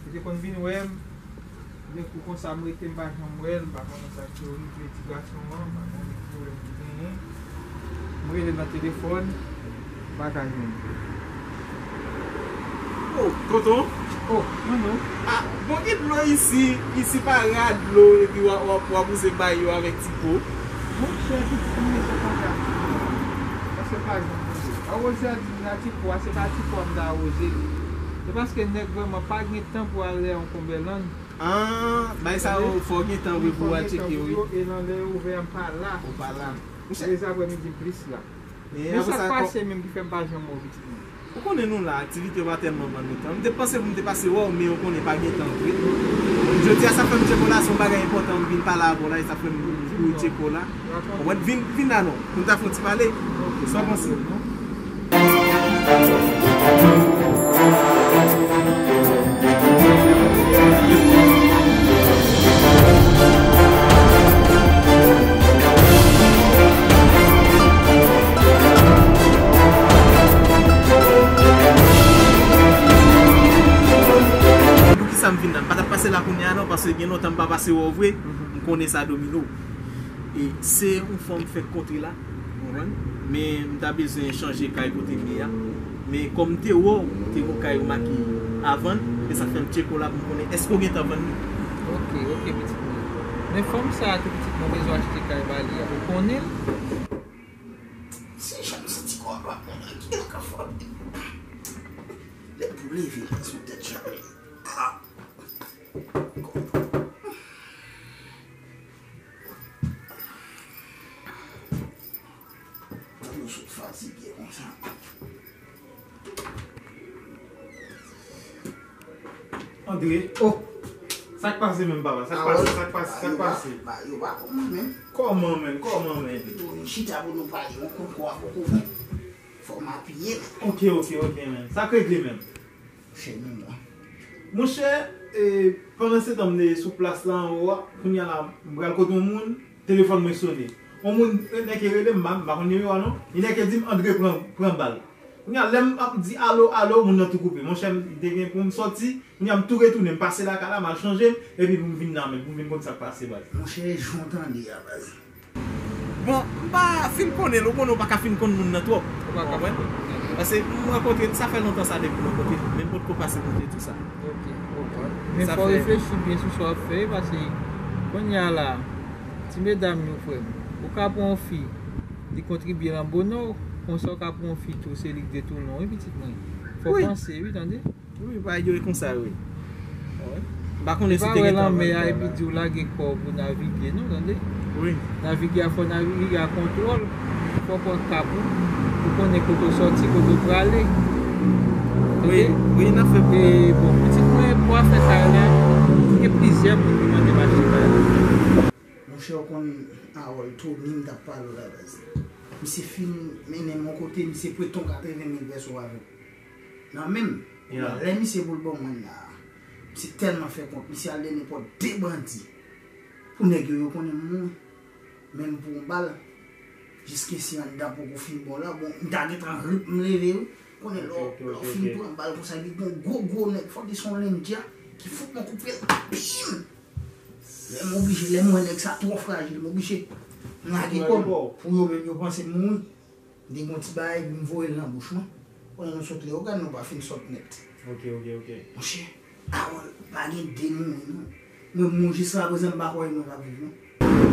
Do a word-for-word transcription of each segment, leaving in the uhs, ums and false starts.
Li te konn vin wè m. De kou konsa, m rete, m pa janm wè l, m pa konnen sa k te rive ti gason an, m pa konnen ki pwoblèm ki genyen. M rele nan telefòn, m pa ka jwenn li. Oh, tonton. Oh, mwen menm. Ah, bon, gen dlo isi, isi pa ra dlo, epi w ap, w ap, w ap oze bay yo avèk ti po. Monchè, pitit mwen se konsa. Paske pa janm konn. Awoze a di la ti po a, se pa ti po a m ta awoze li. Se paske nèg vrèman pa gen tan pou al lè yon konbèlann. Ah, bay sa yo, fò gen tan vre pou w al tcheke yo, wi. E nan lè yo ouvè a, m pa la. Ou pa la. Trèz aprè midi plis la. Men sa k pase menm ki fè m pa janm wè w, pitit mwen. Ou konnen nou la, aktivite yo pa tèlman ban nou tan. M te panse pou m te pase wè w, men ou konnen pa gen tan vre. Jodi a, sa fè m tcheke w la, se yon bagay enpòtan, m vin pale avè w la, e sa fè m kouri tcheke w la. Konprann? Vin, vin la non, pou n ta fè yon ti pale. Sa w panse? Pou kisa m vin la? M pa t ap pase la kounye a non, paske gen lontan m pa pase wè w vre. M konnen sa domino. E se yon fwa m fèk kontre la, ou konprann? Men m ta bezwen chanje kay kote m ye a. Men kòm m te wè w, ou te gon kay ou make a vann, se sa k fè m tcheke w la pou m konnen èske w gentan vann li. Ok, ok, pitit mwen. Men fanm sa a tou, pitit mwen, bezwen achte kay ba li a. Ou konnen l? Si jan m santi kò a pa bon la, ki l ka fè? Lè pou leve la sou tèt chaje. Ah! Yo sot fatige konsa. Andre, oh! Sa k pase menm, papa? Sa k pase? Sa k pase? Sa k pase? Ba, yo pa konn menm. Kòman, menm? Kòman, menm? Yo vin chita pou nou pale, yon kout kwa poko bon. Fò m apiye l. Ok, ok, ok, menm. Sa k regle, menm? Monchè, nou mò. Monchè, e, pandan se tan m te sou plas la anwo a, kounye a la, m pral kote yon moun, telefòn mwen sonnen. Yon moun, e, nèke rele m, m pa, m pa konn nimewo a non. Li nèke di m, Andre pran, pran bal. Kounye a, lè m ap di alo, alo, moun nan tou koupe. Monchè, m te gen pou m sòti, kounye a, m tou retounen, m pase lakay la, m al chanje m, epi pou m vin la menm, pou m vin konn sa k pase, baz. Monchè, jan w tande a, baz. Bon, m pa fin konnen l, ou konnen w pa ka fin konn moun nan twòp. Ou pa ka fin konnen. Paske m rankontre l, sa fè lontan sa depi m rankontre l, men m potko pase kote tou sa. Ok, ok. Men fò w reflechi byen sou sa w ap fè, paske kounye a la, ti medam yo, frè m, ou ka pran yon fi, li kontribye nan bonè w, konsa w ka pran yon fi tou, se li k detounen w, wi, pitit mwen. Fò w panse, wi, tande. Wi, bagay yo e konsa yo ye. M pa konnen si w te gentan wè lanmè a epi di w lage kò w pou navige, non, tande? Wi. Navige a, fò navige a kontwòl, fò w pran kap ou, pou konnen kote w sòti, kote w prale. Wi, wi, n ap fè pou sa. E, bon, pitit mwen, pou afè kay la, gen plizyè moun ki mande m achte kay la. Monchè, ou konn Harold Tony, m t ap pale w la, baz. Misye fin mennen m yon kote, misye prete yon katreven mil pèso avè m. Nan men m. Lè misye pou l ban mwen la, misye tèlman fè kont, misye al de nenpòt de bandi. Pou nèg yo, yo konnen m mouri. Men m pran yon bal, jiskesi anndan poko fin bon la. Bon, m ta gentan grip, m leve wi. Konnen lè w fin pran bal konsa, li gon gwo, gwo nèg, fòk li se yon lendya, ki fout mwen koupe l. Bim! Lè m oblije, lè m wè nèg sa twò frajil, m oblije lage kò m. Pou yo menm, yo panse m mouri. M te gon ti bagay, epi m voye l nan bouch mwen. Konnen nou sot Leyogàn, nou pa fin sot nèt. Ok, ok, ok. Monchè, Harold, pa gen de moun, non. Mwen, mwen, jiska prezan, m pa kwè mwen p ap viv, non.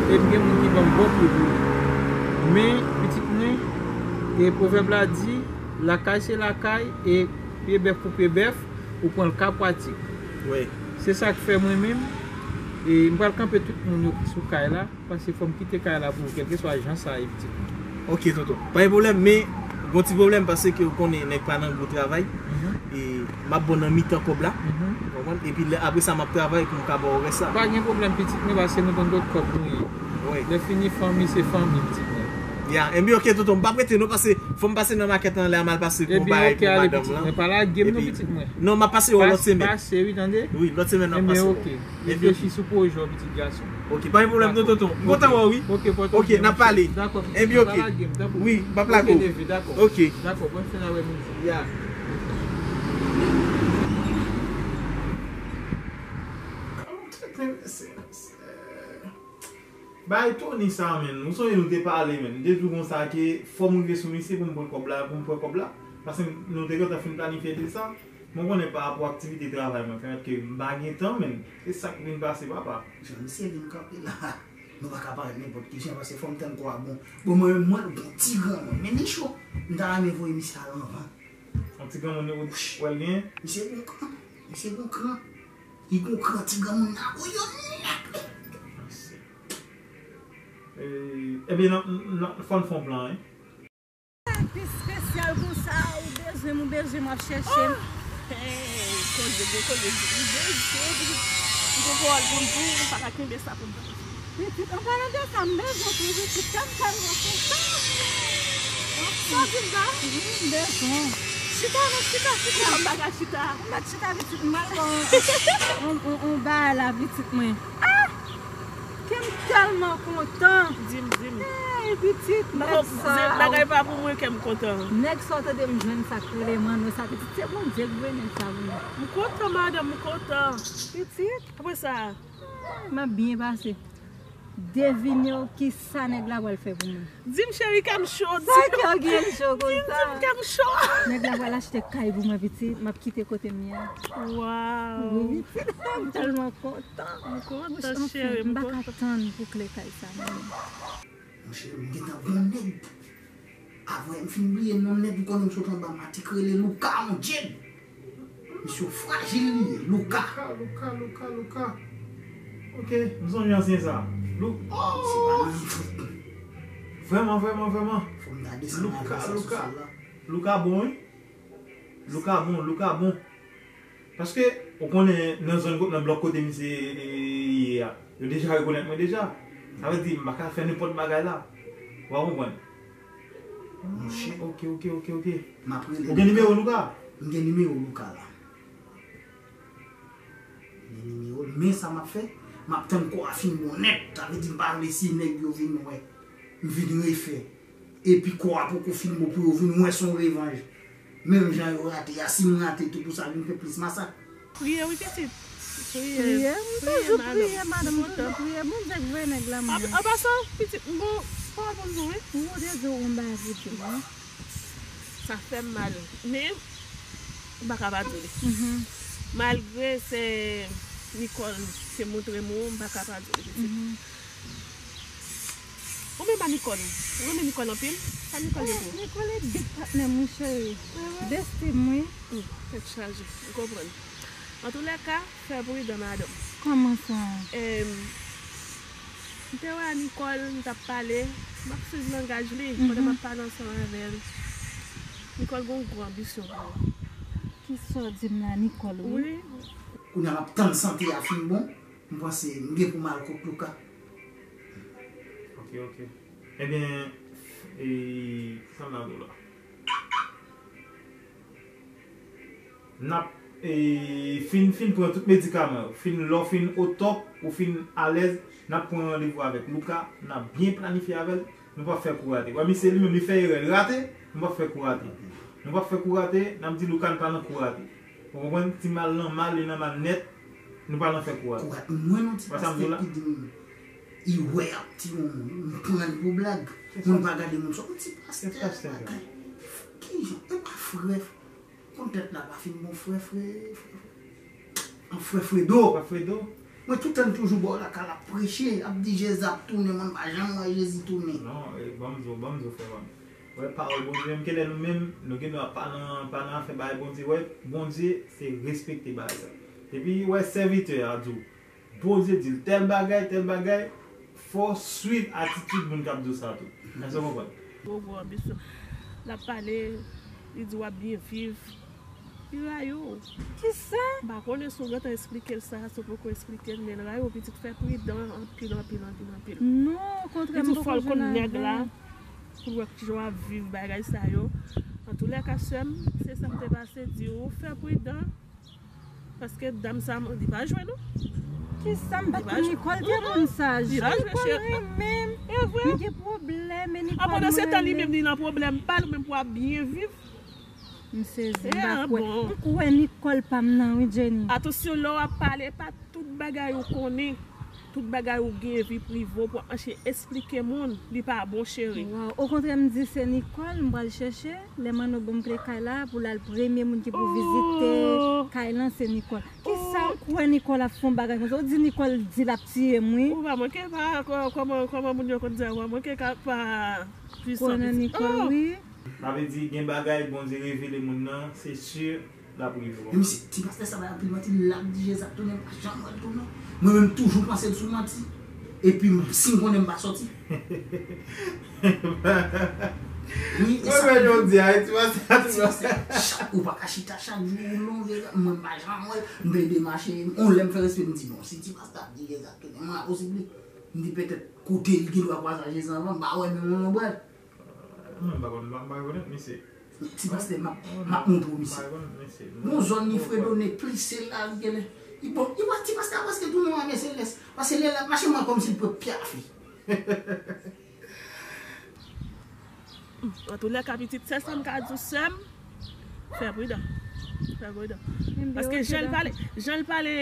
Epi gen moun ki ban m bon pri pou li. Men, pitit mwen, e pwovèb la di, lakay se lakay, e pye bèf pou pye bèf, ou pran l ka pwatik. Wi. Se sa k fè mwen menm, e m pral kanpe tout moun yo ki sou kay la, paske fò m kite kay la pou yo, kèlkeswa jan sa ye, pitit mwen. Ok, tonton. Pa gen pwoblèm, men gon ti pwoblèm, paske ou konnen nèg pa nan gwo travay. E m ap bon nan mitan kòb la. Ou konprann? Epi lè, apre sa, m ap travay pou m ka ba w rès la. Pa gen pwoblèm, pitit mwen, paske nou konn kot kòb nou ye. Wi. Lè fini, fanmi se fanmi, pitit mwen. Ya, enben ok, tonton, m p ap rete non, paske fò m pase nan makèt lan, lè a m al pase pou yon bagay pou madanm lan. Ebyen ok, ale, pitit mwen, pa lage m non, pitit mwen. Non, m ap pase yon lòt semèn. Pase, wi, tande? Wi, lòt semèn m ap pase. Ebyen ok. Reflechi sou pwojè w, pitit gason. Ok, pa gen pwoblèm non, tonton. M kontan wè w, wi. Ok, n ap pale. Dakò, pitit mwen, pa lage m, tanpri. Wi, m p ap lage w. Ok. Dakò, bòn fen aprèmidi. Ya. Bay Tony sa, menn. Ou sonje nou te pale, menn. M te di w konsa ke fò m rive sou misye pou m pran kòb la, pou m pran kòb la. Paske nou te gentan fin planifye de sa. Mwen konnen pa rapò aktivite travay mwen, fè ke m pa gen tan, menn. Se sa k vin pase, papa. Jan misye vin kanpe la, nou pa ka parèt nenpòt ki jan, paske fò m tann kò a bon. Bon, mwen menm, mwen, l gon ti granmoun. Men li cho. M ta renmen voye misye al anvan. Yon ti granmoun ou wè l genyen? Misye gon kran. Misye gon kran. Li gon kran ti granmoun nan. Ou yo nèk. Ebyen, fò n fè yon plan, wi. Pi espesyal konsa, ou bezwen m, ou bezwen m, w ap chèche m. Hey, koze, gwo koze, ou bezwen, pitit. M gon pawòl pou m di w, ou pa ka kenbe sa pou m. Pitit, an palan de sa, m bezwen w tou, pitit, kè m tèlman kontan. Sa w di m la? Wi, m bezwen w. Chita non, chita, chita. Non, m pa ka chita. M mèt chita, pitit, m al fè yon, yon, yon, yon bagay la, pitit mwen. Ah! Kè m tèlman kontan. Di m, di m. Hey, pitit, nèg sa. Bagay pa pou mwen, kè m kontan. Nèg sa w tande m jwenn sa k rele Manno sa, pitit, se Bondye k voye nèg sa pou mwen. M kontan, madanm, m kontan. Pitit. Apre sa. M ap byen pase. Devine w kisa nèg la pral fè pou mwen. Di m cheri, kè m cho. Sa kè w gen cho konsa? Di m kè m cho. Nèg la pral achte kay pou mwen, pitit. M ap kite kote m ye a. Waw. Wi, pitit. M tèlman kontan. M kontan, cheri, m kontan. M pa ka tann pou kle kay sa, non. Monchè, m gentan gon nèg. Avan m fin bliye non nèg, ou konnen m sot anba matik, rele Louka, on djed. Misye frajil li ye, Louka. Louka, Louka, Louka, Louka. Ok, m sonje ansyen sa. Lou. Se pa nan yon fout. Vrèman, vrèman, vrèman. Fò m ta desann avè sa sou sèl la. Louka bon, wi. Louka bon, Louka bon. Paske, ou konnen, nan zòn, nan blòk kote misye ye a, yo deja rekonèt mwen deja. Sa vle di, m pa ka fè nenpòt bagay la. Ou a konprann? Monchè. Ok, ok, ok, ok. M ap rele Louka. Ou gen nimewo Louka? M gen nimewo Louka la. M gen nimewo l, men sa m ap fè, m ap tann kò a fin bon nèt. Sa vle di m pa vle si nèg yo vin wè m vin refè. Epi kò a poko fin bon pou yo vin wè se yon revanj. Menm jan yo rate a, si m rate tou pou sa vin fè plis masak. Priye wi pitit. Priye. Priye, m toujou priye madanm, m toujou priye. Bondye k voye nèg la mwen. An pasan, pitit, m gon pawòl pou m di w wi. M gon te di w yon bagay pou di w wi. Sa fè m mal. Men, m pa ka pa di w li. Malgre se Nicole te montre m ou, m pa ka pa di w li pitit. Ou menm a Nicole, ou renmen Nicole anpil? Sa Nicole ye pou ou? Nicole e big patnè m wi cheri. Besti m wi. Tèt chaje, m konprann. Antoulèka, fè pridan madanm. Kòman sa? M te wè a Nicole, m t ap pale, m ap swiv langaj li pandan m ap pale ansanm avè l. Nicole gen yon gwo anbisyon pou ou. Kisa w di m la, Nicole wi? Wi. Kounye a m ap tann sante a fin bon. M panse m gen pou m al kot Louka. Ok, ok. Ebyen, e, sa m ta di w la? N ap, e, fin, fin pran tout medikaman yo. Fin, lè w fin otòp, ou fin alèz, n ap pran randevou avèk Louka, n ap byen planifye avè l, nou p ap fè kou rate. Wè misye li menm li fè erè, li rate, nou p ap fè kou rate. Nou p ap fè kou rate, n ap di Louka n pa nan kou rate. Ou konprann? Si m al nan mal, li nan mal nèt, nou pa nan fè kou rate. Kou rate. Mwen non ti pastè ki di m, li wè ap tiye yon moun, m pran l pou blag. Moun pa gade moun, se yon ti pastè bagay. Kijan? E pa Frè, konn tèt la pa fin bon, frè, frè, frè, frè. An frè Fredo. Frè Fredo. Mwen tout tan toujou bò lakay la ap preche, ap di Jezi ap tounen, mwen pa janm wè Jezi tounen. Non, eh, ban m di w, ban m di w, frè pa m. Wè, pawòl Bondye menm, kenlè nou menm, nou gen dwa pa nan, pa nan afè bagay Bondye. Wè, Bondye, se respekte bagay sa. Depi wè sèvitè a di w, Bondye di l tèl bagay, tèl bagay, fò w swiv atitid moun k ap di w sa tou. Èske w konprann? Gwo, gwo anbisyon. L ap pale, li di w ap byen viv. Li rayi w. Kisa? M pa konnen si w gentan eksplike l sa, si w poko eksplike l, men l rayi w, pitit, fè pridan anpil, anpil, anpil, anpil. Non, okontrè, m poko jwenn avè l. Li di w fò l konn nèg la, pou l wè kijan w ap viv bagay sa yo. Antoulèka, sè m, se sa m te pase di w, fè pridan. Paske dam sa, li pa jwe, non. Kisa, m pa t konn Nicole te konn sa. Li pa jwe, cheri. Nicole renmen m. E vre. M gen pwoblèm, e Nicole mwen renmen. Pandan se tan, li menm, li nan pwoblèm pa l, ou menm pou w ap byen viv. M sezi, m pa kwè. M kwè Nicole pa m nan, wi, Jenny. Atansyon, lè w ap pale, pa tout bagay ou konnen, tout bagay ou gen vi prive w pou w ap mache esplike moun, li pa bon, cheri. Waw, okontrè, m di se Nicole m pral chèche. Lè Manno ban m kle kay la, pou l al premye moun ki pou vizite kay lan, se Nicole. Kisa ou kwè Nicole ap fè yon bagay konsa? Ou di Nicole di l ap tiye m, wi. Ou pa manke pa, kò-, kòman, kòman moun yo konn di a, ou pa manke ka pa pwisan. Kwè nan Nicole, wi. Sa vle di, gen bagay Bondye revele moun nan, se si l ap rive. Men misye, ti pastè sa bay anpil manti, l ap di Jezi ap tounen, m pa janm wè l tounen. Mwen menm, toujou panse l sou manti. Epi, si m konnen, m pa sòti. Wi, e sa. Mwen menm, jodi a, ti pastè, ti pastè, chak, ou pa ka chita chak jou, ou longe, mwen, m pa janm wè l, m plede mache, yon lè m fè respè, m di, bon, si ti pastè ap di Jezi ap tounen, mwen, a posib li. M di, petèt, kote l gen dwa kwaze ak Jezi anvan, m pa wè menm yon lonbrèl. Mwen pa konn, m pa rekonèt misye. Ti pastè, m ap, m ap montre w misye. Gon zòn li fredone plis se la l genlè. Li bon, li wè ti pastè a prèske tounen yon ame selès. Paske lè l ap mache, mwen kòmsi l pran pyafi. Antoulèka, pitit, sèl sa m ka di w, sè m, fè pridan. Fè pridan. Paske jan l pale, jan l pale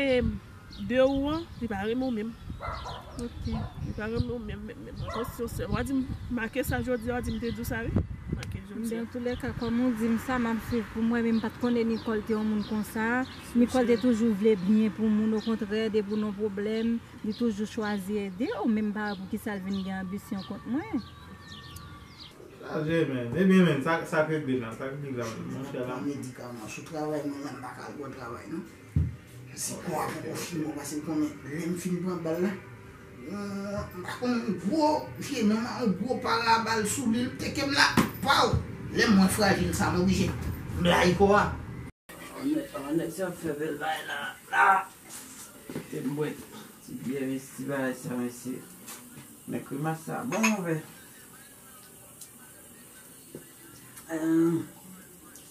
de ou an, li pa renmen w menm. Ok. Li pa renmen w menm, menm, menm. Atansyon, sè. W a di m make sa jodi a, w a di m te di w sa, wi. Make jodi a. Antoulèka, kòm ou di m sa, m ap swiv pou m wè, men m pa t konnen Nicole te yon moun konsa. Nicole te toujou vle byen pou moun, okontrè, depi w nan pwoblèm, li toujou chwazi ede w, men m pa wè poukisa l vin gen anbisyon kont mwen. Chaje, men. Ebyen, men, sa, sa k regle la, sa k regle la, monchè la. Pran medikaman. Sou travay mwen la, m pa ka al bò travay, non. Si kò a poko fini, paske m konnen lè m fin pran bal la, m pa konn yon gwo vye nonm a, yon gwo para bal sou li, l teke m la, paw! Lè m wè frajil sa, m oblije blayi kò a. An nèg, an nèg sa ap fè bèl bagay la, la. Te m bwè ti byè, mesye, bagay sa, mesye. Men grimas sa bon, monchè.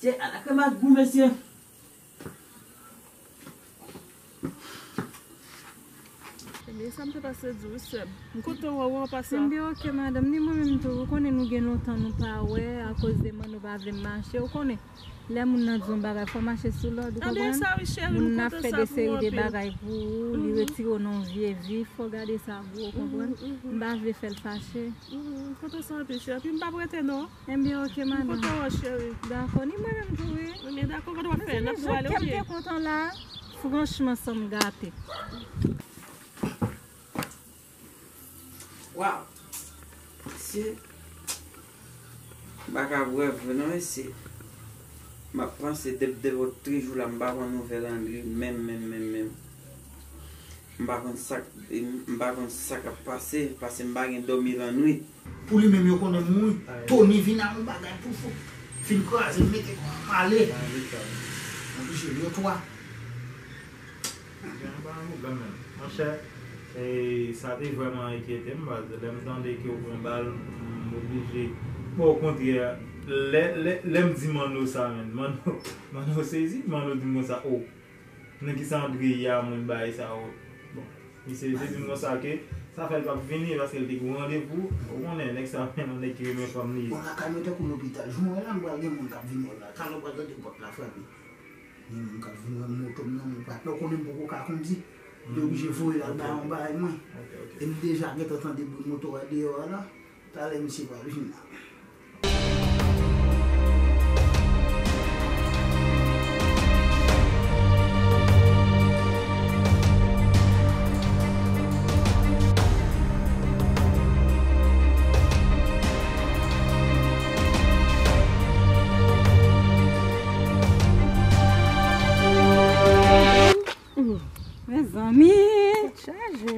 Se ala grimas gou, mesye. Ebyen, sa m te pase di w, wi, sè m. M kontan wè w an pasan. Ebyen, ok, madanm, ni mwen menm tou. Ou konnen nou gen lontan nou pa wè, akoz de Manno pa vle m mache, ou konnen. Lè moun nan di yon bagay, fò w mache sou lòd, ou konprann? Moun nan ap fè de seri de bagay pou ou, li retire w nan yon vye vi, fò w gade sa gou, ou konprann? M pa vle fè l fache. M kontan sa anpil, cheri. Epi m p ap rete non. Ebyen, ok, madanm. M kontan wè w, cheri. Dakò, ni mwen menm tou, wi. Ebyen, dakò, kote w ap fè? N ap prale, oubyen? Jan m te kontan la, franchman, san m gate. Waw! Mesye, m pa ka wè vre non, mesye. M ap panse depi, depi lòt jou la, m pa pran nouvèl André menm, menm, menm, menm. M pa konn sa k, m pa konn sa k ap pase, paske m pa gen dòmi lannwit. Pou li menm, yo konnen m mouri. Tony vin ak yon bagay pou fout. Fin kraze m, mete kò a m ale. M oblije yo twa. Gen pa gen pwoblèm menm. Monchè, e, sa te vrèman enkyete m, paske lè m tande ke w pran bal, m oblije. Bon, okontrè, lè, lè, lè m di Manno sa, menm, Manno, Manno sezi, Manno di m konsa, o, nan kisa André ye a, mwen bay sa, o. Bon, misye te di m konsa ke sa fè l p ap vini, paske l te gen yon randevou, ou konnen, nèg sa, menm nèg ki renmen fanm li ye. Bon, lakay mwen tankou lopital, jou mwen la, m pral gen moun k ap vin wè m la, talè w pral tande pòt la frape. Gen moun k ap vin wè m moto m nan men patnè, w konnen m poko ka kondi. Li oblije voye l al bay yon bagay mwen. E m deja gentan tande bri moto a deyò a la. Talè misye pral vin la. Zanmi,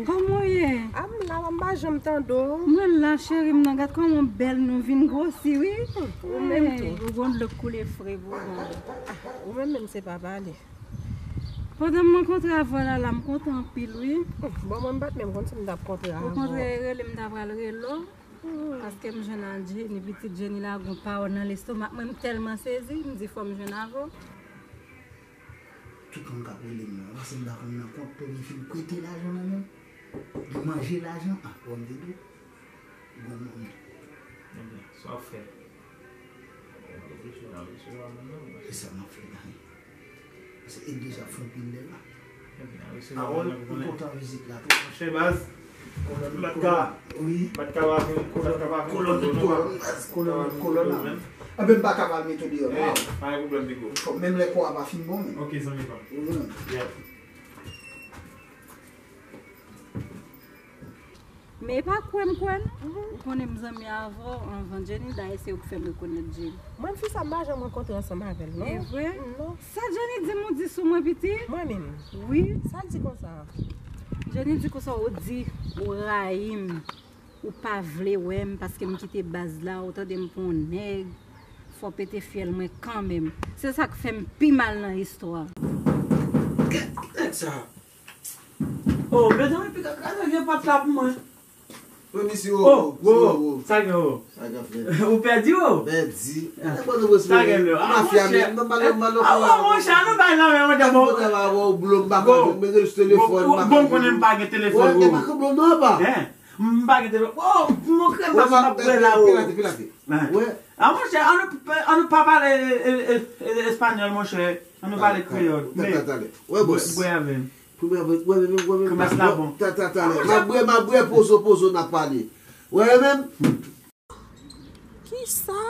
kòman w ye? A, m la, m pa janm tande w. Mwen la, cheri m nan, gad kòman w bèl, nou vin gwosi, wi. Ou menm tou. Ou gon dlo k koule fre pou ou. Ou menm menm se pa pale. Pandan m rankontre avè w la, la, m kontan anpil, wi. Bon, mwen m pa t menm konn si m t ap kontre avè w. Okontrè, rele m ta pral rele w. Paske m jwenn ak Jenny, pitit Jenny la gon pawòl nan lestomak mwen, m tèlman sezi, m di fò m jwenn avè w. Tout moun k ap rele m nan, paske m pa konn nan kont pou li fin prete lajan nan men m. Li manje lajan, ah, bon, m te di w. Bon, bon. Ebyen, sa w fè? E sa m ap fè la. Paske e deja fè anpil lè la. Ebyen, a wè, se Harold, m kontan vizit la tou. Monchè baz, m pa t ka, wi. M pa t ka pa vin, m pa t ka pa vin. Kolòn, kolòn, baz, kolòn, kolòn la. Anben, m pa ka pa mete w deyò non. Pa gen pwoblèm, Bigo. Fò menm lè kò a pa fin bon, men. Ok, zanmi pa m. Wi. Yeah. Men e pa kwè m kwè non. Ou konnen m zanmi avè w anvan Jenny, dayè se ou k fè m rekonèt Jenny. Mwen, fi sa, m pa janm rankontre ansanm avè l, non. E vre? Non. Sa Jenny di m ou di sou mwen, pitit? Mwen menm? Wi. Sa l di konsa? Jenny di konsa ou di ou rayi m, ou pa vle wè m paske m kite baz la, ou tande m pou yon nèg, fò pete fyèl mwen kanmenm. Se sa k fè m pi mal nan istwa. Nèg sa. Oh, medam, epi ka kraze vye pòt la pou mwen. Wi, misye, oh, oh, oh, sa gen, oh. Sa gen fè. Ou pèdi, oh. Pèdi. Sa gen lè. Ah, mafya, monchè. Ah, monchè, nou bay nan men, monchè, bon. Bon, bon, konnen m pa gen telefòn, m pa gen telefòn, oh. M pa gen telefòn. Oh, monchè, m pa gen telefòn, oh. Ah, monchè, an nou, an nou pa pale, e, e, e, e, espanyòl, monchè. An nou pale kreyòl. Bwè avè m. Kòmès la bon. Talè, talè. M ap bwè, m ap bwè, pozo, pozo, n ap pale. Wè menm? Kisa?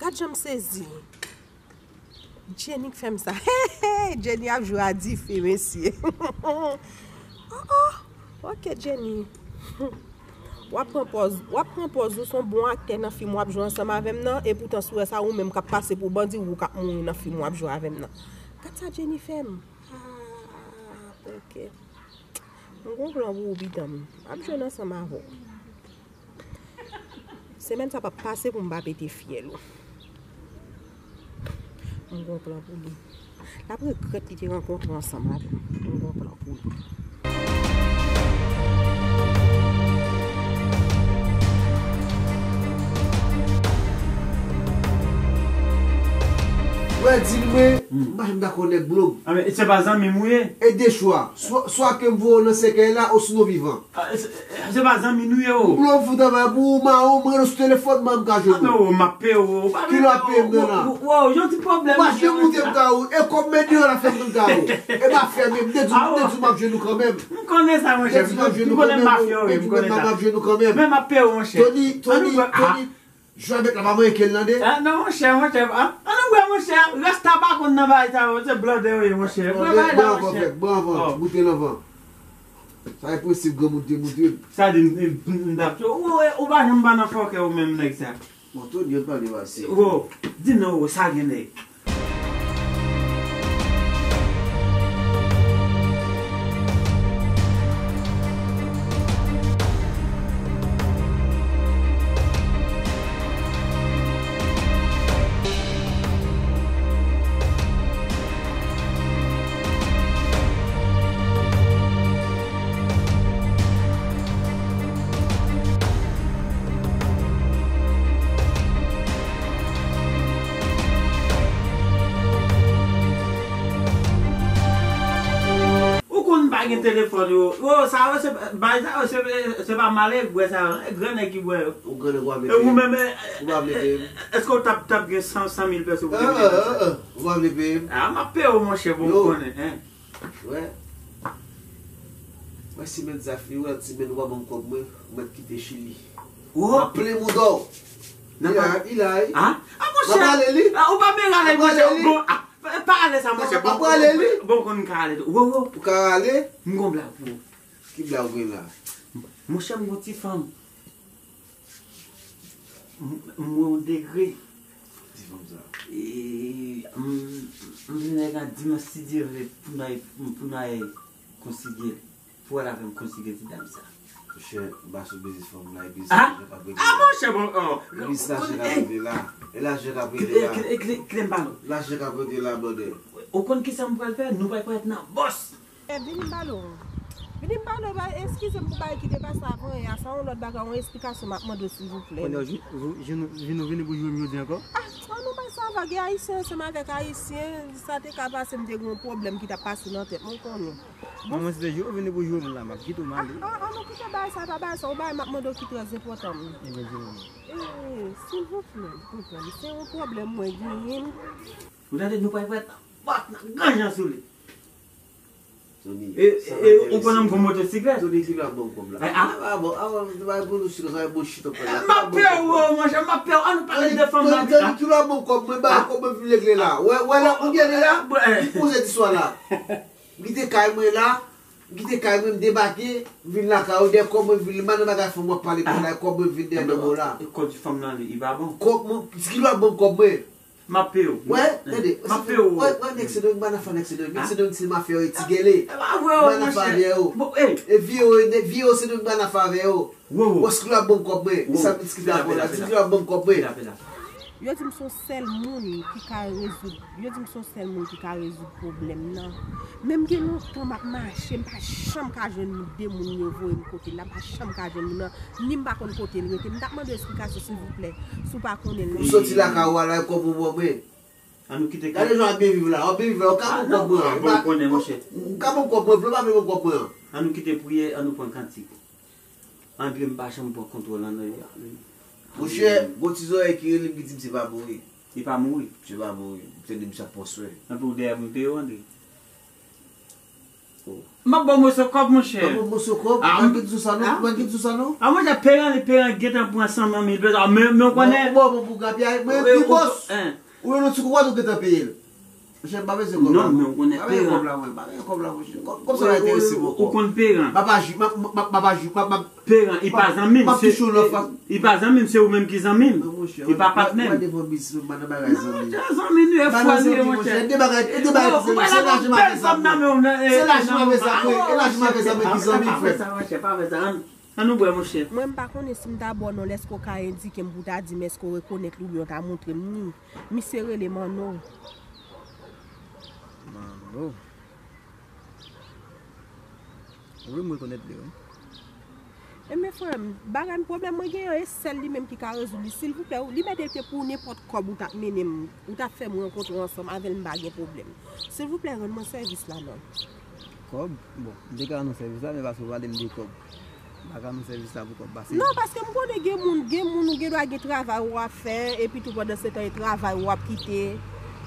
Gad jan m sezi. Jenny k fè m sa. Hey, hey, Jenny ap jwe a dife, mesye. Oh, oh. Ok, Jenny. W ap pran pòz, w ap pran pòz ou se yon bon aktè nan fim w ap jwe ansanm avè m nan, epoutan si w wè sa ou menm k ap pase pou bandi, ou k ap mouri nan fim w ap jwe avè m nan. Gad sa Jenny fè m. Ah, ok. M gon plan pou ou, pitit mwen. M ap jwenn ansanm avè w. Semèn sa p ap pase pou m pa pete fyèl ou. M gon plan pou li. L ap regrèt li te rankontre ansanm avè m. M gon plan pou li. Wè, di l mwen, m pa janm dakò nèg blòg. Ah, men se pa zanmi m ou ye? E de chwa, swa, swa ke m voye w nan sèkèy la, osinon vivan. Ah, se, se pa zanmi nou ye, o. M blow fout anba pou ou, mawon, m rele w sou telefòn, m ka jwenn ou. Ah, men, o, m ap peye w, o. Ki lè w ap peye m nan la? Ou, ou, yon ti pwoblèm. Ou pa janm moute m ka ou. E kòb men deyò la fè m vin ka ou. E pa fè men, m te di, m te di w m ap jwenn ou kanmenm. M konnen sa, monchè. M te di m ap jwenn ou kanmenm. M konnen sa. M ap jwenn ou kanmenm. Men m ap peye w, monchè. Tony, Tony, Tony. Jwa bèt la pa manyen ke l nan de. Ah, non, monchè, monchè. Ah, an nou bwè, monchè. Rasta pa konn nan bagay sa yo. Se blòdè yo ye, monchè. Bwè bagay la, monchè. Bwè anvan, bwè anvan. Goute l anvan. Sa e prensip granmoun te montre m. Sa di m, m, m, m t ap tou. Ou, ou, ou pa janm pa nan fòkè ou menm nèg sa. Bon, Tony, yo pale pase. Wo, di non, wo, sa gen nèg. Ou konn pa gen telefòn yo. Yo, sa yo se, bay sa yo se, se pa malelwe sa yo. E gran nèg ki bwè yo. Ou gran nèg w ap mete. E ou menm, e, ou pa vle peye m. Èske w t ap, t ap gen san, san mil pèso pou te mete nan sa? Ou pa vle peye m. Ah, m ap peye w, monchè, bon, ou konnen, hein. Wè. Wè, si mèt zafè, wè, ti men ou pa ban m kòb mwen, ou mèt kite Chili. Wo. M ap plen mouda w. Nan pa... Ilay, ilay. Ah? Ah, monchè. M ap rale li. Ah, ou pa byen rale, monchè. Bon, ah, pa, pa rale sa, monchè. M ap rale li. Bon, konn ka rale tou. Wo, wo. Ou ka rale? M gon blag pou ou. Ki blag ou gen la? Monchè, m gon ti fanm. M, m wè yon degre. Ti fanm sa. E, m, M di nèg la dimanch si Dye vle pou n al, pou n al konsidye l. Pou w al avè m konsidye ti dam sa. Monchè, m pa sou biznis fanm nan, e biznis Ah! Lajan k ap regle Ah, la. Monchè, bon, oh. Biznis lajan k ap regle la. E lajan k ap regle la. Kle m ba nou. Lajan k ap regle la, brother. Ou konn kisa m pral fè? Nou pral parèt nan bòs. Eh, vini m pale w. Vini m pale w, ba, eskize m pou bagay ki te pase avan yè a, sa yon lòt bagay, yon esplikasyon m ap mande w, silvouplè. Kounye a, jou, jou, jou nou, vin nou vini pou joure m jodi ankò? Ah, an nou bay sa vag, e ayisyen ansanm avèk ayisyen, sa te ka pase, m te gen yon pwoblèm ki t ap pase nan tèt mwen, ou konnen. Bon, mwen se te joure vini pou joure m la, m ap kite w m ale. Ah, ah, an nou kite bagay sa, pa bagay sa, yon bagay m ap mande w ki trè enpòtan. Ebyen, di m. Eh, silvouplè, konprann, se yon pwoblèm mwen genyen. Ou tande, nou pral pran bòs nan granjan sou li. Tony, e, sa e, ou konnen m gon motosiklèt? Tony, ki lwa bon kòb la? Eh, ah. Ah, bon, ah, bon, m te bay pou nou chita, sa bon chita pè la. M ap pè ou, monchè, m ap pè ou. An nou pale de fanm la. Tony, ki lwa bon kòb, mwen ba kòb mwen vin regle la. Wè, wè la, ou gen la? Ou poze di swa la. M kite kay mwen la, m kite kay mwen, m debake, m vin lakay ou, dèyè kòb mwen vin, m pa nan bagay fanm w ap pale pou la, kòb mwen vin dèyè nan mwen la. Kòb fanm nan li, li pa bon. Kòb mwen, ki lwa bon kòb mwen? M ap peye w. Wè, tande, m ap peye w. Wè, wè, nèg se nèg, m pa nan fè nèg se nèg, nèg se nèg se mafya yo, ti gèlè. E pa vre, m pa nan fè avè yo. E vye yo, nèg vye yo se nèg m pa nan fè avè yo. Wè, wè. Wè, si lwa bon kòb mwen, sa m diskite avè w la, si lwa bon kòb mwen. Yo di m se yon sèl moun ki ka rezoud, yo di m se yon sèl moun ki ka rezoud pwoblèm nan. Men m gen lontan m ap mache, m pa janm ka jwenn de moun yo voye m kote l la, m pa janm ka jwenn moun nan, ni m pa konn kote l rete. M t ap mande w esplikasyon, silvouplè, si w pa konnen l. M soti lakay ou a la, e kòb ou ban mwen. An nou kite. Gade jan w ap byen viv la, w ap byen viv la, ou ka ban m kòb mwen an. Bon, ou konnen, monchè. Ou ka ban m kòb mwen, vle w pa vle ban m kòb mwen an. An nou kite priyè, an nou pran kantik. Anglè m pa janm pran kontwòl an, non. Monchè, gon ti zòrèy ki rele m ki di m se pa mouri. Li pa mouri. Se pa mouri. M tande misye ap pran swè. Anpi w dèyè pou m peye w, André. Oh. M ap ba w moso kòb, monchè. M ap ba w moso kòb? Ah, mwen gen sou sa, non? Ah. Mwen gen sou sa, non? Ah, monchè, peran, li peran, gentan pran san mil peso. Ah, men, men w konnen. Bon, bon, bon, pou grapyay, mwen, pi bòs. Ou menm, ti kou, ou gentan peye l. Monchè, m pa bezwen kòb la, non, men ou konnen peran. M pa bezwen kòb la, mwen. M pa bezwen kòb la, monchè. Kòb, kòb sa pa enterese mwen ankò. Ou konn peran. M ap aji, m ap, m ap, m ap aji, m ap, m ap Peran, li pa zanmi m, se, li pa zanmi m, se ou menm ki zanmi m. Li pa patnè m. Wè devan biznis, mwen pa nan bagay zanmi. Non, monchè, zanmi nou, e fwa nou ye, monchè. De bagay, de bagay ki zanmi, se lajan m avè zanmi. Se lajan m avè zanmi, e lajan m avè zanmi ki zanmi, frè. Pa fè sa, monchè, pa fè sa. Ann, ann nou bwè, monchè. Mwen, m pa konnen si m ta ba w non, lèske w ka endike m pou w ta di m èske w rekonèt li oubyen w ta montre m li. Misye rele Manno. Manno. Wi, m rekonèt li, wi. Ebyen, frè m, bagay m, pwoblèm mwen genyen an, e sèl li menm ki ka rezoud li. Silvouplè, li mèt te pou nenpòt kòb ou t ap mennen m, ou t ap fè m rankontre ansanm avè l, m pa gen pwoblèm. Silvouplè, rann mwen sèvis la, non. Kòb? Bon, m te ka rann ou sèvis la, men paske w pale m de kòb. M pa ka rann ou sèvis la pou kòb, paske... Non, paske m konnen gen moun, gen moun ou gen dwa gen travay w ap fè, epi tou pandan se tan e travay w ap kite.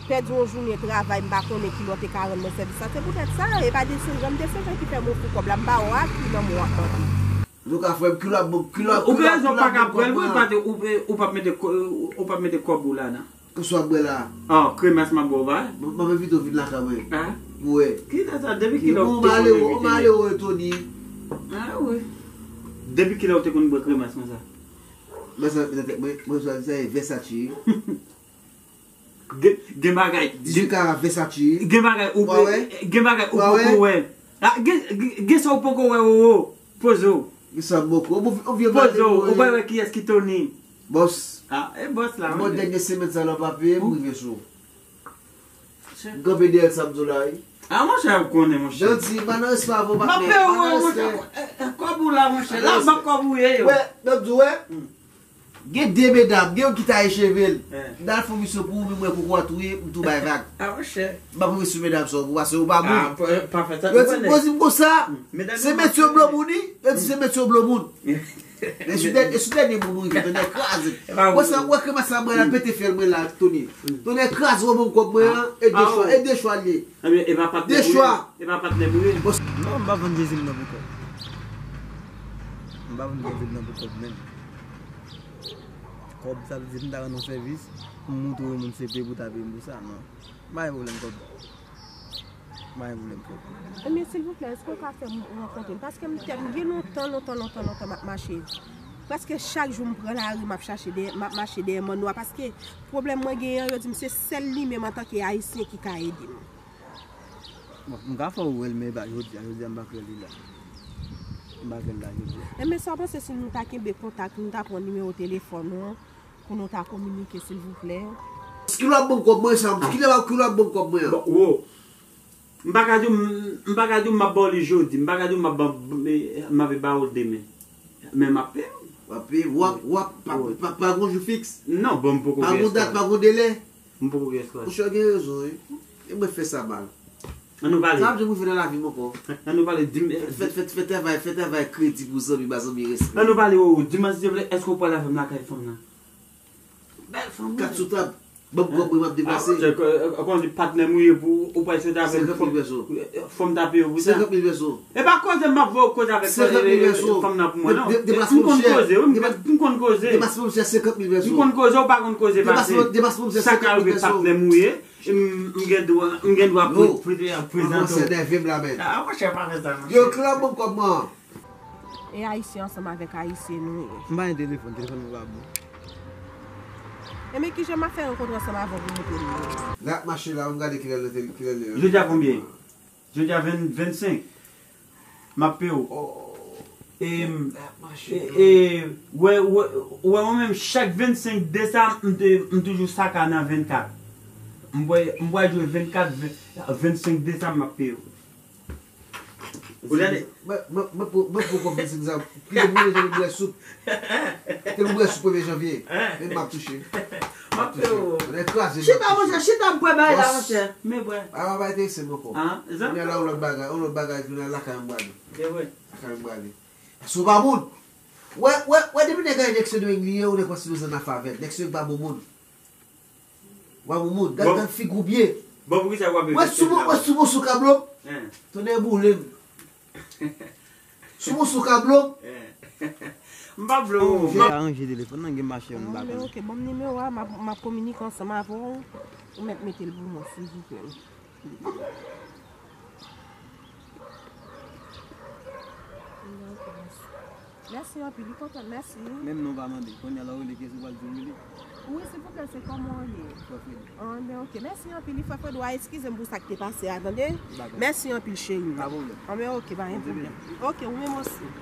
Pèdi yon jounen travay, m pa konnen kilè w te ka rann mwen sèvis la. Se poutèt sa, e pa de se jan m te se jan ki fè m ofri kòb la, m pa wè a ki nan men w ap mande. Antouka, frè m, kilè w ap ban, kilè w ap, kilè w ap ban kòb mwen an? Ou gen rezon, pa ka pran l, wi, pa te, ou, ou p ap mete kò-, ou p ap mete kòb ou la, non. Kòman w ap bwè la? Oh, kremas m ap bwè w, pa vre? M, m ap envite w vin lakay mwen. Ah? Pou wè. Kilè sa? Depi kilè w te konn envite m? Ou malere, Tony. Ah, wi. Depi kilè w te konn bwè kremas konsa? Mwen sa, mwen, mwen, mwen sa, sa e Versace. Gen, gen bagay. Dizuit kara Versace. Gen bagay ou, gen bagay ou poko wè. Ah, gen, gen, gen sa ou poko wè, Roro. Poze w. Gen sa m poko. Ou vye, ou vye. Poze w, ou pa wè kiyès ki Tony. Bòs. Ah, e bòs la, wi. Bon, dènye semèn sa la, w pa peye m, m rive sou ou. M kanpe dèyè l, sa m di w la, wi. Ah, monchè, ou konnen, monchè. Janti, pa nan respè avè w, patnè. M ap peye w, monchè. Eh, eh, kòb ou la, monchè. La, ban kòb ou ye yo. Wè, m ap di w, wè. Gen de medam, gen youn ki taye cheve l. M t al fè yon misyon pou ou, men m wè koko a touye, m tou bay vag. Ah, monchè. M pa pran sou medam sa, ou, paske ou pa moun. Ah, pa, pa fè sa. Yo di m, yo di m konsa, se metye blo moun, wi. Yo di se metye blo moun. E sou dènye, e sou dènye moun ou rive, tonnè kraze. Wè sa, wè kremas sa mwen la, pete fyèl mwen la, Tony. Tonnè kraze, wè ban m kòb mwen an, e de chwa, e de chwa l ye. De chwa. E pa patnè m ou ye. Non, m pa vann Jezi m nan pou kòb. M pa vann Jezi m nan pou kòb menm. Kòb, sa vle di m ta rann yon sèvis, pou m montre yon moun se peye pou ta peye m pou sa, non. M pa gen pwoblèm kòb. M pa gen pwoblèm kòb. Ebyen, silvouplè, èske w ka fè m rankontre l? Paske m tèt, m gen lontan, lontan, lontan, lontan m ap mache. Prèske chak jou m pran lari, m ap chache dèyè, m ap mache dèyè Manno a, paske pwoblèm mwen genyen an, yo di m se sèl li menm antanke Ayisyen ki ka ede m. Bon, m ka fè w wè l, men e pa jodi a, jodi a m pa kwè li la. M pa kwè l la jodi a. Enben, sa w panse si nou ta kenbe kontak, nou ta pran nimewo telefòn ou pou nou ta kominike, silvouplè? Kilè w ap ban m kòb mwen sa? Kilè w ap ban m kòb mwen an? Bon, wo. M pa ka di w, m pa ka di w m ap ba w li jodi, m pa ka di w m ap ba, m ap ba w l demen. Men m ap peye w. W ap peye, w ap, w ap, pa, pa, pa gon jou fiks. Non, bon, m poko gen espas. Pa gon dat, pa gon delè. M poko gen espas. Monchè, w gen rezon, wi. E mwen fè sa mal. Ann nou pale. Sa ap janm rive nan lavi m ankò. Ann nou pale, di m. Fè, fè, fè travay, fè travay kredi pou zanmi, ba zanmi respè. Ann nou pale, o, di m silvouplè, èske w pral avè m lakay fanm nan? Bèl fanm, wi. Kat sou tab. Ban m kòb mwen, m ap deplase. Kòman di patnè m ou ye pou ou pral sot avè m? Senkant mil pèso. Fò m ta peye w pou sa? Senkant mil pèso. E pa koze m ap voye w koze avèk fanm nan pou mwen, non. Senkant mil pèso, monchè. Deplase m, monchè. M konn koze, wi. Deplase m, monchè, senkant mil pèso. M konn koze, ou pa konn koze pase. Deplase m, monchè, senkant mil pèso. Sa ka rive patnè m ou ye. M gen dwa, m gen dwa prezante w. Kòmanse nève m la, men. A, monchè, pa fè sa, monchè. Yo, Klan, ban m kòb mwen. E Ayisyen ansanm avèk Ayisyen nou ye. M pa gen telefòn, telefòn mwen pa bon. Enben kijan m ap fè rankontre ansanm avè w pou montre m li? Lè ap mache la, m gade kilè l kilè l ye. Jodi a konbyen? Jodi a venn, vennsenk. M ap peye w. E, e, e, wè, wè, wè mwen menm chak vennsenk desam, m te, m toujou saka nan vennkat. M pral, m pral jwe vennkat, vennsenk desam, m ap peye w. Ou tande? Mwen, mwen, mwen poko, mwen poko konprann se egzanp. Kite m wè jan m bwè soup. Kite m bwè soup premye janvye. Men m ap touche. M ap touche. Mwen kraze. Chita, monchè, chita m bwè bay la, monchè. Men bwè. A, pa bay te se mwen kon. Kounye a la, yon lòt bagay, yon lòt bagay, kounye a lakay m prale. Lakay m prale. Paske w pa moun. Wè, wè, wè, depi nèg la e nèg Sendomeng li ye, ou nèg pa sipoze ann afè avè l. Nèg Sendomeng pa bon moun. W a moun moun, gad, gad figi w byen. Bon, poukisa w ap bebe tèt la? Wè sou moso kablo m. Tonnè boule m. Sou moso kablo m. M pa vle w. Jè aranje telefòn nan, gen mache yon bagay. Anben, oke, ban m nimewo a, m ap, m ap kominike ansanm avè w. Ou mèt mete l pou mwen, silvouplè. Mèsi anpil, li kontan, mèsi. Menm non pa mande. Kounye a la w rele kiyès ou pral di w rele? Wi, silvouplè, se kòman w ye? Frè Fred. Anben, oke. Mèsi anpil, wi, frè Fred, w a eskize m pou sa k te pase a, tande? Dakò. Mèsi anpil, cheri. Pa pwoblèm. Anben, oke, pa gen pwoblèm. Oke, ou menm osi.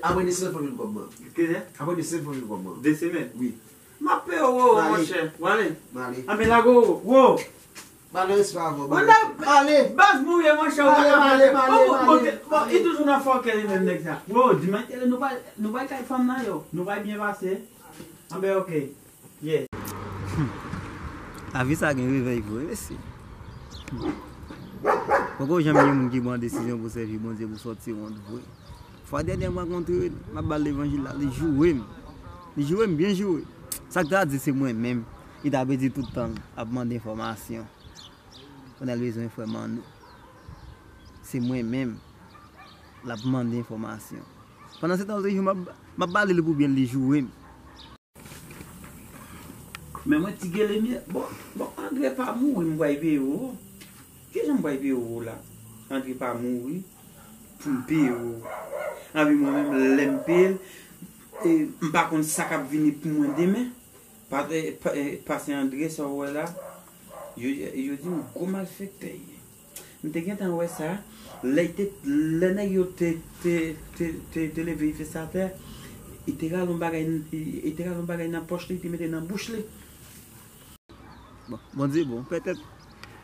Apre de semèn fò m jwenn kòb mwen. Kilè? Apre de semèn fò m jwenn kòb mwen. De semèn? Wi. M ap peye w, wo, monchè. W ale. M ale. Anben, lage w, wo. Male respè avè w, male. Male. Baz mouri, monchè, ou pa ka fè. Male, male, male. Bon, li toujou nan fòkè li menm, nèg sa. Wo, dimanch tele, nou pral, nou pral kay fanm nan, yo. Nou pral byen pase. Anben, oke. Yes. Lavi sa gen revèy vre, mesye. Poko janm gen moun ki pran desizyon pou sèvi Bondye, pou sòti wont vre. Fwa dènye m rankontre l, m ap ba l levanjil la, li joure m. Li joure m, byen joure. Sa k ta di se mwen menm, li ta pèdi tout tan l ap mande enfòmasyon. Kounye a l bezwen frè Manno. Se mwen menm l ap mande enfòmasyon. Pandan se tan, se jou m ap, m ap ba li l pou byen l, li joure m. Men mwen ti gelemye, bon, bon, Andre pa mouri, m pral peye w. Kijan m pral peye w la? Andre pa mouri, pou m peye w. Anpi mwen menm, lè m peye l, e, m pa konn sa k ap vini pou mwen demen. Pa, e, pa, e, pase Andre, sa w wè la, yo, yo di m gwo malfektè l ye. M te gentan wè sa, lè te, lè nèg yo te, te, te, te, te leve li fes atè, li te rale yon bagay, li, li te rale yon bagay nan pòch li, li te mete nan bouch li. Bon, Bondye bon, petèt,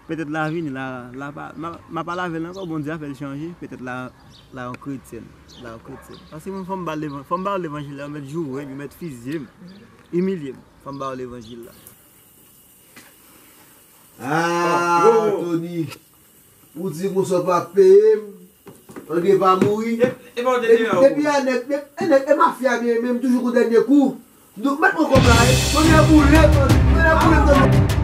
petèt l a vini, l a, l a pa, m a, m a pa lave l ankò, Bondye a fè l chanje, petèt l a, l a yon kretyèn, l a yon kretyèn. Paske mwen fò m ba l levan-, fò m ba yo levanjil la, yo mèt joure m, yo mèt fizye m, imilye m, fò m ba yo levanjil la. Ah, Tony. Ou di konsa w pa peye m. Andre pa mouri. Depi a nèg, e nèg, e mafya m ye, men m toujou kou dènye kou. Nou mèt pran kòb la, e. Tony boule m, Tony boule m, Tony.